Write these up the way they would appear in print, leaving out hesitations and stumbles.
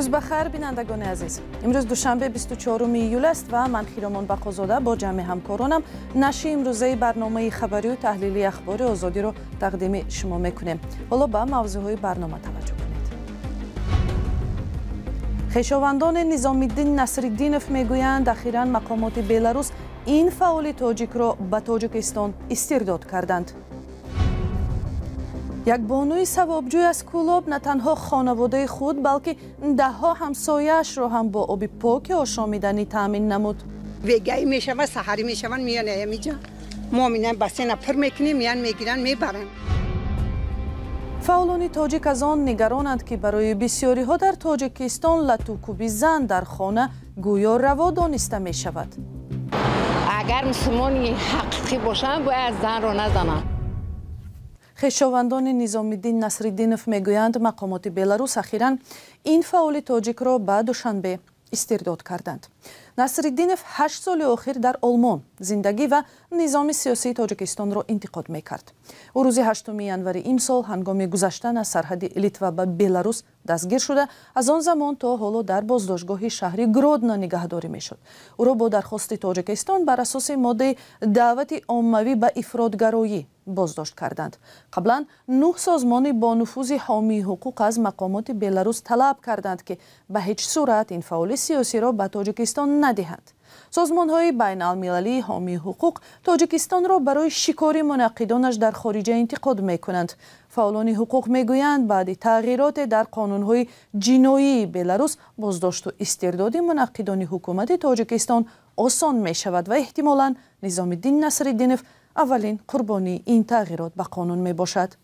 Рӯз ба хайр, бинандагони азиз. Имрӯз душанбе, 24 июл аст ва ман, Хиромон Бақозода, бо ҷамъи ҳамкоронам нашри имрӯзаи барномаи хабарию таҳлилии Ахбори Озодиро тақдими шумо мекунем. Ҳоло ба мавзӯъҳои барнома таваҷҷӯҳ кунед. Хешовандони Низомиддин Насриддинов мегӯянд, ахиран мақомоти Беларус ин фаъоли тоҷикро ба Тоҷикистон истирдод карданд. Як бонуи савобҷӯй аз Кӯлоб на танҳо хонаводаи худ, балки даҳҳо ҳамсояашро ҳам бо оби поки ошомиданӣ таъмин намуд. Вегаи мешава, саҳарӣ мешаванд, меян амиҷа. Мо мина бассейна пур мекунем, меян, мегиранд, мебаранд. Фаъолони тоҷик аз он нигаронанд, ки барои бисёриҳо дар Тоҷикистон латукӯби зан дар хона гӯё раво дониста мешавад. Агар мусулмони ҳақиқӣ бошанд, бояд занро назананд. Хешовандони Низомиддин Насриддинов мегӯянд, мақомоти Беларус ахиран ин фаъоли тоҷикро ба Душанбе истирдод карданд. Насриддинов 8 соли охир дар Олмон зиндагӣ ва низоми сиёсии Тоҷикистонро интиқод мекард. Ӯ рӯзи 8 январи имсол ҳангоми гузаштан аз сарҳади Литва ба Беларус дастгир шуда, аз он замон то ҳоло дар боздоштгоҳи шаҳри Гродно нигаҳдорӣ мешуд. Ӯро бо дархости Тоҷикистон бар асоси моддаи даъвати оммавӣ ба ифротгароӣ боздошт карданд. Қаблан нӯҳ созмони бонуфузи ҳомии ҳуқуқ аз мақомоти Беларус талаб карданд, ки ба ҳеҷ сурат ин фаъоли сиёсиро ба Тоҷикистон надиҳанд. Созмонҳои байналмилалии ҳомии ҳуқуқ Тоҷикистонро барои шикори мунаққидонаш дар хориҷа интиқод мекунанд. Фаъолони ҳуқуқ мегӯянд, баъди тағйироте дар қонунҳои ҷиноии Беларус боздошту истирдоди мунаққидони ҳукумати Тоҷикистон осон мешавад ва эҳтимолан Низомиддин Насриддинов аввалин қурбонии ин тағйирот ба қонун мебошад.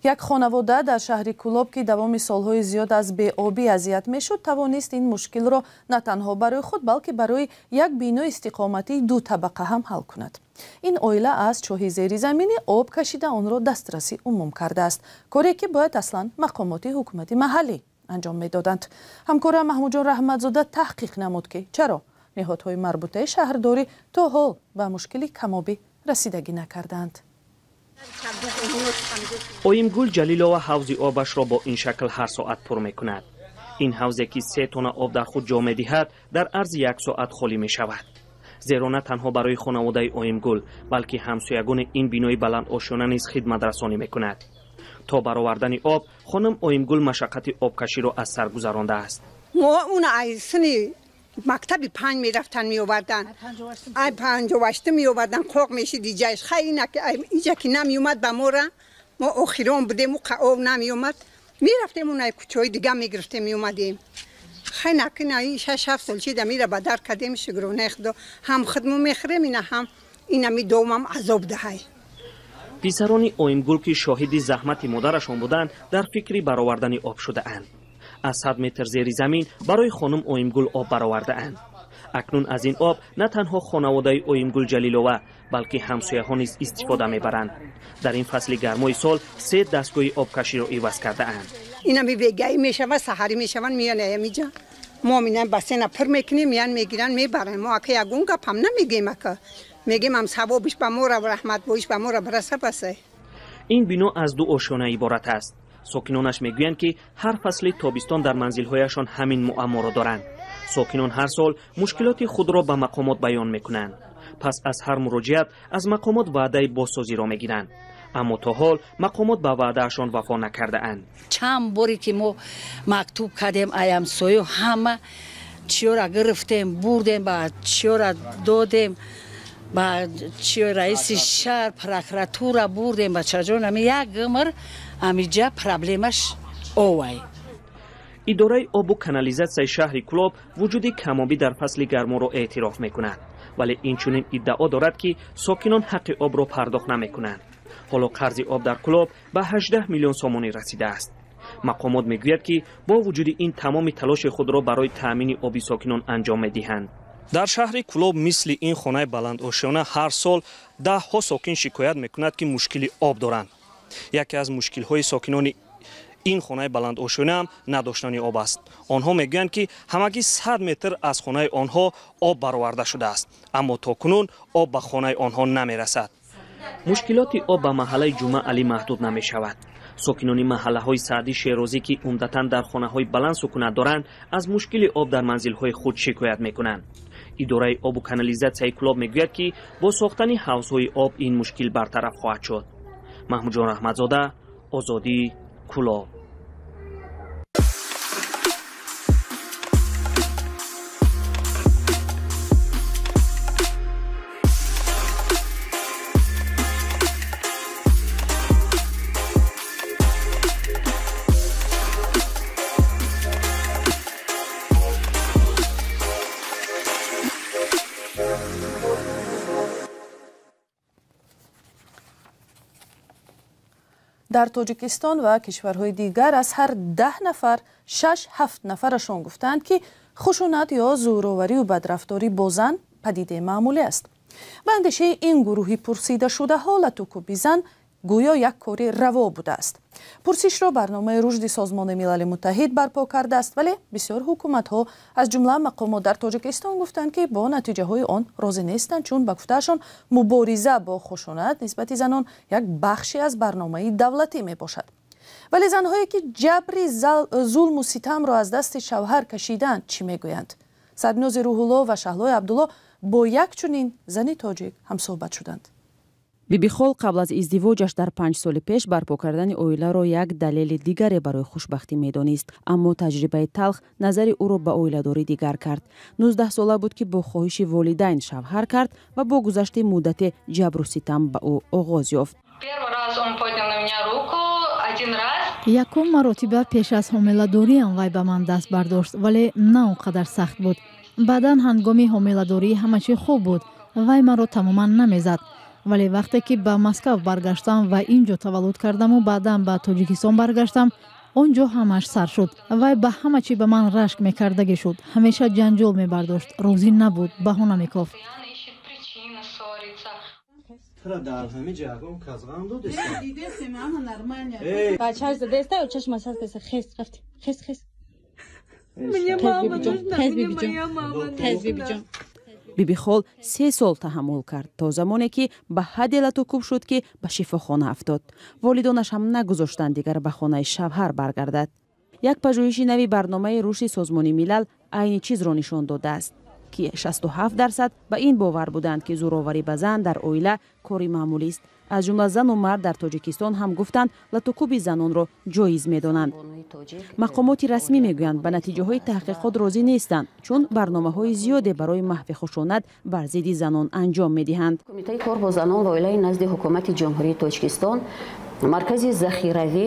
Як хонавода дар шаҳри Кӯлоб, ки давоми солҳои зиёд аз беобӣ азият мешуд, тавонист ин мушкилро на танҳо барои худ, балки барои як бинои истиқоматии ду табақа ҳам ҳал кунад. Ин оила аз чоҳи зеризаминӣ об кашида, онро дастраси умум кардааст, коре ки бояд аслан мақомоти ҳукумати маҳаллӣ анҷом медоданд. Ҳамкора Маҳмудҷон Раҳматзода таҳқиқ намуд, ки чаро ниҳодҳои марбутаи шаҳрдорӣ то ҳол ба мушкили камобӣ расидагӣ накардаанд. Оимгул Ҷалилова ҳавзи обашро бо ин шакл ҳар соат пур мекунад. Ин ҳавзе, ки 3 тонна об дар худ ҷо медиҳад, дар арзи як соат холӣ мешавад, зеро на танҳо барои хонаводаи Оимгул, балки ҳамсоягони ин бинои баландошёна низ хидматрасонӣ мекунад. То баровардани об хонум Оимгул машаққати обкаширо аз сар гузарондааст. Мо уна ай сини мактаби панҷ мерафтан, меовардан, ай 58 меовардан, қоқ мешид иҷааш. Хай, иҷа ки намеомад ба мора, мо охирон будем, уқа об намеомад, мерафтем, унай кӯчаҳои дига мегирифтем, меомадем. Хай, накина 6-7 сол шида, мира ба дар кардем, шукронаи Худо, ҳам худмо мехӯрем ина, ҳам инами домам азоб даҳай. Писарони Оимгул, ки шоҳиди заҳмати модарашон буданд, дар фикри баровардани об шудаанд. Аз 100 метр зери замин барои хонум Оимгул об баровардаанд. Акнун аз ин об на танҳо хонаводаи Оимгул Ҷалилова, балки ҳамсояҳо низ истифода мебаранд. Дар ин фасли гармои сол се дастгоҳи обкаширо иваз кардаанд. Инами вегаи мешава, саҳарӣ мешаванд, меян амиҷа. Мо мина бассейна пур мекунем, меян, мегиранд, мебаранд. Мо ака ягон гапам намегем, ака мегем, ам савобиш ба мора, раҳматбоиш ба мора бираса, басе. Ин бино аз ду ошёна иборат аст. Сокинонаш мегӯянд, ки ҳар фасли тобистон дар манзилҳояшон ҳамин муамморо доранд. Сокинон ҳар сол мушкилоти худро ба мақомот баён мекунанд. Пас аз ҳар муроҷиат аз мақомот ваъдаи бозсозиро мегиранд, аммо то ҳол мақомот ба ваъдаашон вафо накардаанд. Чанд боре ки мо мактуб кардем, ай ҳамсоё ҳама чиёра гирифтем, бурдем, ба чиёра додем, ба чиё, раиси шаҳр, прокуратура бурдем. Бачаҷон, ами як умр амиҷа проблемаш овай. Идораи обу канализатсияи шаҳри Кӯлоб вуҷуди камобӣ дар фасли гарморо эътироф мекунад, вале инчунин иддао дорад, ки сокинон ҳаққи обро пардохт намекунанд. Ҳоло қарзи об дар Кӯлоб ба 18 миллион сомонӣ расидааст. Мақомот мегӯяд, ки бо вуҷуди ин тамоми талоши худро барои таъмини оби сокинон анҷом медиҳанд. Дар шаҳри Кӯлоб мисли ин хонаи баландошёна ҳар сол даҳҳо сокин шикоят мекунад, ки мушкили об доранд. Яке аз мушкилҳои сокинони ин хонаи баландошёнаам надоштани об аст. Онҳо мегӯянд, ки ҳамагӣ 100 метр аз хонаи онҳо об бароварда шудааст, аммо то кунун об ба хонаи онҳо намерасад. Мушкилоти об ба маҳаллаи Ҷумъа Алӣ маҳдуд намешавад. Сокинони маҳаллаҳои Саъдӣ Шерозӣ, ки умдатан дар хонаҳои баланд сукунат доранд, аз мушкили об дар манзилҳои худ шикоят мекунанд. Идораи обу канализатсияи Кӯлоб мегӯяд, ки бо сохтани ҳавзҳои об ин мушкил бартараф хоҳад шуд. Маҳмудҷон Раҳматзода, Озодӣ, Кӯлоб. Дар Тоҷикистон ва кишварҳои дигар аз ҳар 10 нафар 6-7 нафарашон гуфтаанд, ки хушунат ё зӯроварию бадрафторӣ бо зан падидаи маъмулӣ аст. Ба андешаи ин гурӯҳи пурсидашудаҳо латукӯби зан гӯё як кори раво будааст. Пурсишро барномаи рушди Созмони Милали Муттаҳид барпо кардааст, вале бисёр ҳукуматҳо аз ҷумла мақомот дар Тоҷикистон гуфтанд, ки бо натиҷаҳои он розӣ нестанд, чун ба гуфтаашон мубориза бо хушунат нисбати занон як бахше аз барномаи давлатӣ мебошад. Вале занҳое ки ҷабри зулму ситамро аз дасти шавҳар кашидаанд чӣ мегӯянд? Сарнози Рӯҳулло ва Шаҳлои Абдулло бо як чунин зани тоҷик ҳамсӯҳбат шуданд. Бибихол қабл аз издивоҷаш дар 5 соли пеш барпо кардани оиларо як далели дигаре барои хушбахтӣ медонист, аммо таҷрибаи талх назари ӯро ба оиладорӣ дигар кард. 19 сола буд, ки бо хоҳиши волидайн шавҳар кард ва бо гузашти муддате ҷабру ситам ба ӯ оғоз ёфт. Якум маротиба пеш аз ҳомиладориам вай ба ман даст бардошт, вале на он қадар сахт буд. Баъдан ҳангоми ҳомиладорӣ ҳама чӣ хуб буд, вай маро тамоман намезад. Вале вақте ки ба Москав баргаштам ва ин ҷо таваллуд кардаму баъдан ба Тоҷикистон баргаштам, он ҷо ҳамаш сар шуд. Вай ба ҳама чӣ ба ман рашк мекардагӣ шуд, ҳамеша ҷанҷол мебардошт, розӣ набуд, баҳона мекофт. Бибихол 3 сол таҳаммул кард то замоне ки ба ҳадде латукӯб шуд, ки ба шифохона афтод. Волидонаш ҳам нагузоштанд дигар ба хонаи шавҳар баргардад. Як пажӯҳиши нави барномаи рушди Созмони Милал айни чизро нишон додааст, ки 67% ба ин бовар буданд, ки зӯроварӣ ба зан дар оила кори маъмулист. Аз ҷумла зану мард дар Тоҷикистон ҳам гуфтанд латукӯби занонро ҷоиз медонанд. Мақомоти расмӣ мегӯянд ба натиҷаҳои таҳқиқот розӣ нестанд, чун барномаҳои зиёде барои маҳви хушунат бар зидди занон анҷом медиҳанд. Кумитаи кор бо занон ва оилаи назди ҳукумати Ҷумҳурии Тоҷикистон маркази захиравӣ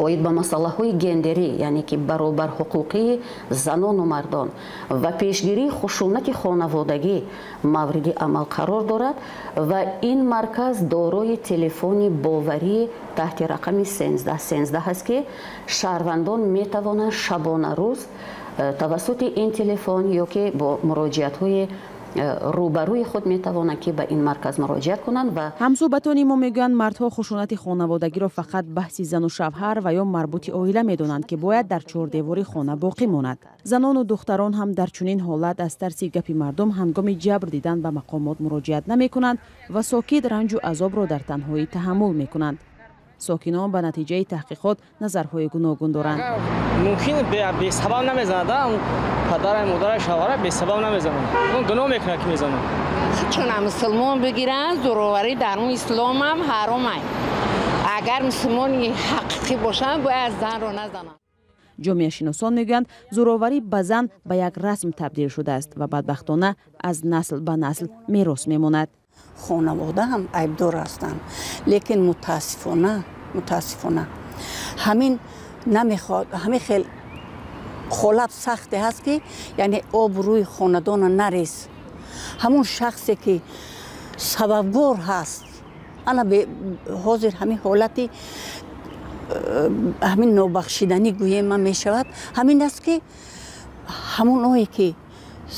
оид ба масъалаҳои гендерӣ, яъне ки баробарҳуқуқии занону мардон ва пешгирии хушунати хонаводагӣ мавриди амал қарор дорад ва ин марказ дорои телефони боварӣ таҳти рақами 1313 аст, ки шаҳрвандон метавонанд шабонарӯз тавассути ин телефон ё ки бо муроҷиатҳои рӯбарӯи худ метавонанд ки ба ин марказ муроҷиат кунанд. Ва ҳамсӯҳбатони мо мегӯянд мардҳо хушунати хонаводагиро фақат баҳси зану шавҳар ва ё марбути оила медонанд, ки бояд дар чордевори хона боқӣ монад. Занону духтарон ҳам дар чунин ҳолат аз тарси гапи мардум ҳангоми ҷабр дидан ба мақомот муроҷиат намекунанд ва сокит ранҷу азобро дар танҳоӣ таҳаммул мекунанд. Сокинон ба натиҷаи таҳқиқот назарҳои гуногун доранд. Мумкин бесабаб намезанад, падарай, модарай, шавҳарай бесабаб намезанад. Он гуноҳ мекунад ки мезанад. Чун мусулмон бигиранд, зӯроварӣ дар он исломам ҳаром аст. Агар мусулмони ҳақиқӣ бошанд, бояд занро назананд. Ҷомеашиносон мегӯянд зӯроварӣ ба зан ба як расм табдил шудааст ва бадбахтона аз насл ба насл мерос мемонад. Хонавода ҳам айбдор ҳастанд, лекин мутаассифона ҳамин намехоҳад, ҳамин хел қолаб сахте ҳаст, ки яъне обрӯи хонадона нарез. Ҳамун шахсе ки сабабгор ҳаст, ана ҳозир ҳамин ҳолати ҳамин нобахшиданӣ гӯем ман мешавад, ҳамин аст ки ҳамоное ки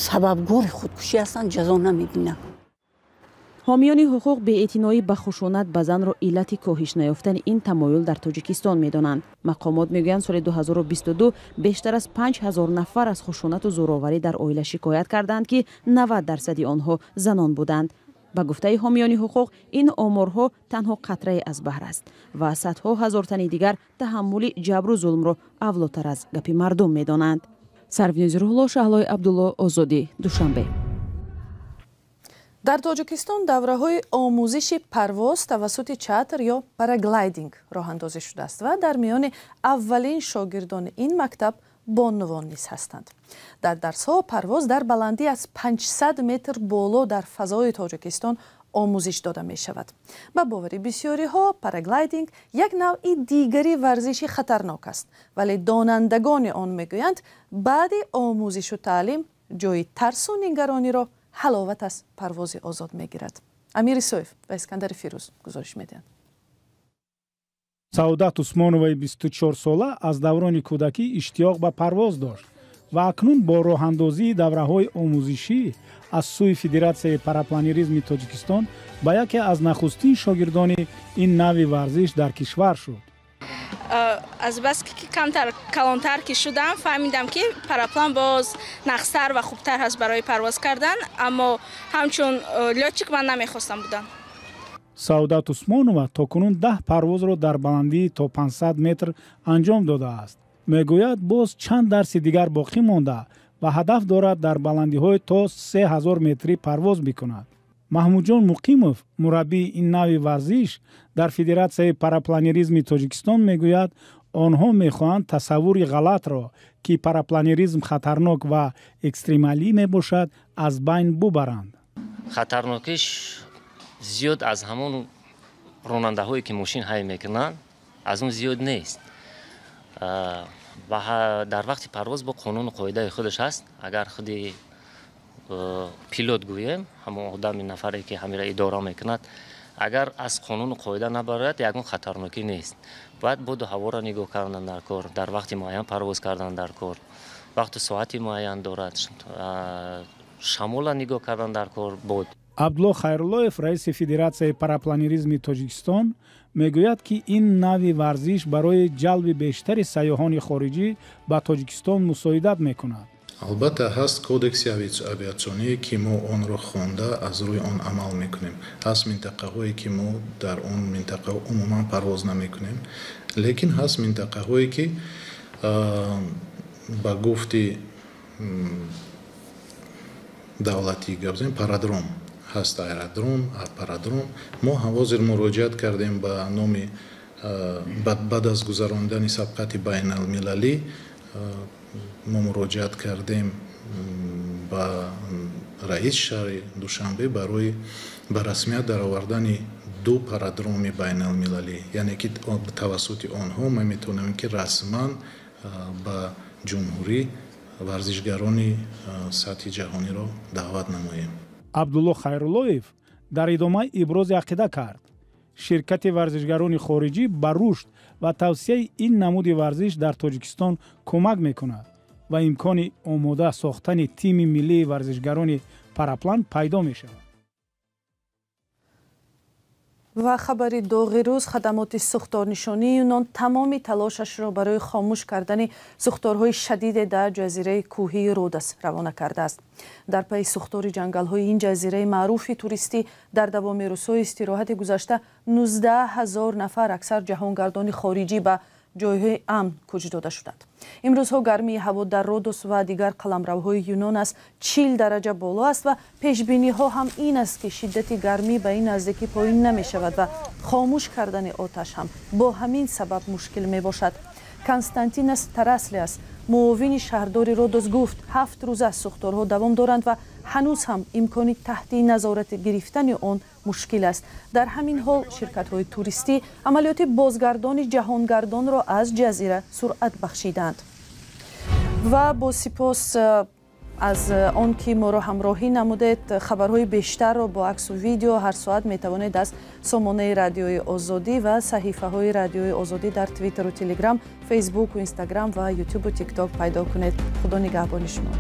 сабабгори худкушӣ ҳастанд ҷазо намебинанд. Ҳомиёни ҳуқуқ беэътиноӣ ба хушунат ба занро иллати коҳиш наёфтани ин тамоюл дар Тоҷикистон медонанд. Мақомот мегӯянд соли 2022 бештар аз 5000 нафар аз хушунату зӯроварӣ дар оила шикоят карданд, ки 90% онҳо занон буданд. Ба гуфтаи ҳомиёни ҳуқуқ, ин оморҳо танҳо қатрае аз баҳр аст ва садҳо ҳазор тани дигар таҳаммули ҷабру зулмро авлотар аз гапи мардум медонанд. Сарвинози Рӯҳулло, Шаҳлои Абдулло, Озодӣ, Душанбе. Дар Тоҷикистон давраҳои омӯзиши парвоз тавассути чатр ё параглайдинг роҳандозӣ шудааст ва дар миёни аввалин шогирдони ин мактаб бонувон низ ҳастанд. Дар дарсҳо парвоз дар баландӣ аз 500 метр боло дар фазои Тоҷикистон омӯзиш дода мешавад. Ба бовари бисёриҳо параглайдинг як навъи дигари варзиши хатарнок аст, вале донандагони он мегӯянд, баъди омӯзишу таълим ҷои тарсу нигарониро ҳаловат аз парвози озод мегирад. Амир Исоев ва Искандари Фирӯз гузориш медиҳанд. Саодат Усмоноваи 24-сола аз даврони кӯдакӣ иштиёқ ба парвоз дошт ва акнун бо роҳандозии давраҳои омӯзишӣ аз сӯи Федератсияи парапланеризми Тоҷикистон ба яке аз нахустин шогирдони ин навъи варзиш дар кишвар шуд. Аз бас ки камтар калонтар ки шудам, фаҳмидам, ки параплан боз нақстар ва хубтар ҳаст барои парвоз кардан, аммо ҳамчун лётчик ман намехостам будан. Саодат Усмонова то кунун 10 парвозро дар баландии то 500 метр анҷом додааст. Мегӯяд, боз чанд дарси дигар боқӣ монда ва ҳадаф дорад дар баландиҳои то 3000 метрӣ парвоз бикунад. Маҳмудҷон Муқимов, мураббии ин навъи варзиш дар Федератсияи парапланеризми Тоҷикистон, мегӯяд, онҳо мехоҳанд тасаввури ғалатро, ки парапланеризм хатарнок ва экстремалӣ мебошад, аз байн бубаранд. Хатарнокиш зиёд аз ҳамон ронандаҳое, ки мошин ҳай мекунанд, аз он зиёд нест. Ва дар вақти парвоз бо қонуну қоидаи худаш ҳаст. Агар худи пилот гӯем, ҳамон одами нафаре, ки ҳамира идора мекунад, агар аз қонуну қоида набарояд, ягон хатарнокӣ нест. Бояд боду ҳаворо нигоҳ кардан дар кор, дар вақти муайян парвоз кардан дар кор, вақту соати муайян дорад, шамола нигоҳ кардан дар кор бод. Абдулло Хайруллоев, раиси Федератсияи парапланеризми Тоҷикистон, мегӯяд, ки ин навъи варзиш барои ҷалби бештари сайёҳони хориҷӣ ба Тоҷикистон мусоидат мекунад. Албатта, ҳаст кодекси авиатсионие, ки мо онро хонда, аз рӯи он амал мекунем. Ҳаст минтақаҳое, ки мо дар он минтақа умуман парвоз намекунем, лекин ҳаст минтақаҳое, ки ба гуфти давлатӣ гап занем, парадром ҳаст, аэродром, парадром. Мо ҳозир муроҷиат кардем ба номи, баъд аз гузарондани сабқати байналмилалӣ, мо муроҷиат кардем ба раис шаҳри Душанбе барои ба расмият даровардани ду парадроми байналмилалӣ, яъне ки тавассути онҳо мо метавонем, ки расман ба ҷумҳурӣ варзишгарони сатҳи ҷаҳониро даъват намоем. Абдулло Хайруллоев дар идома ибрози ақида кард, ширкати варзишгарони хориҷӣ ба рушд ва тавсияи ин намуди варзиш дар Тоҷикистон кӯмак мекунад ва имкони омода сохтани тими миллии варзишгарони параплан пайдо мешавад. Ва хабари доғи рӯз: хадамоти сӯхторнишонии Юнон тамоми талошашро барои хомӯш кардани сӯхторҳои шадиде дар ҷазираи кӯҳии Родос равона кардааст. Дар пайи сӯхтори ҷангалҳои ин ҷазираи маъруфи туристӣ дар давоми рӯзҳои истироҳати гузашта 19 ҳазор нафар, аксар ҷаҳонгардони хориҷӣ, ба ҷойҳои амн кӯч дода шуданд. Имрӯзҳо гармии ҳаво дар Родос ва дигар қаламравҳои Юнон аз 40 дараҷа боло аст ва пешбиниҳо ҳам ин аст, ки шиддати гармӣ ба ин наздикӣ поин намешавад ва хомӯш кардани оташ ҳам бо ҳамин сабаб мушкил мебошад. Константинас Тараслиас, муовини шаҳрдори Родос, гуфт, 7 рӯза сӯхторҳо давом доранд ва ҳанӯз ҳам имкони таҳти назорат гирифтани он мушкил аст. Дар ҳамин ҳол ширкатҳои туристӣ амалиёти бозгардони ҷаҳонгардонро аз ҷазира суръат бахшиданд. Ва бо сипос аз он ки моро ҳамроҳӣ намудед. Хабарҳои бештарро бо аксу видео ҳар соат метавонед аз сомонаи Радиои Озодӣ ва саҳифаҳои Радиои Озодӣ дар Твиттеру Телеграм, Фейсбуку Инстаграм ва Ютубу Тикток пайдо кунед. Худо нигаҳбони шумо.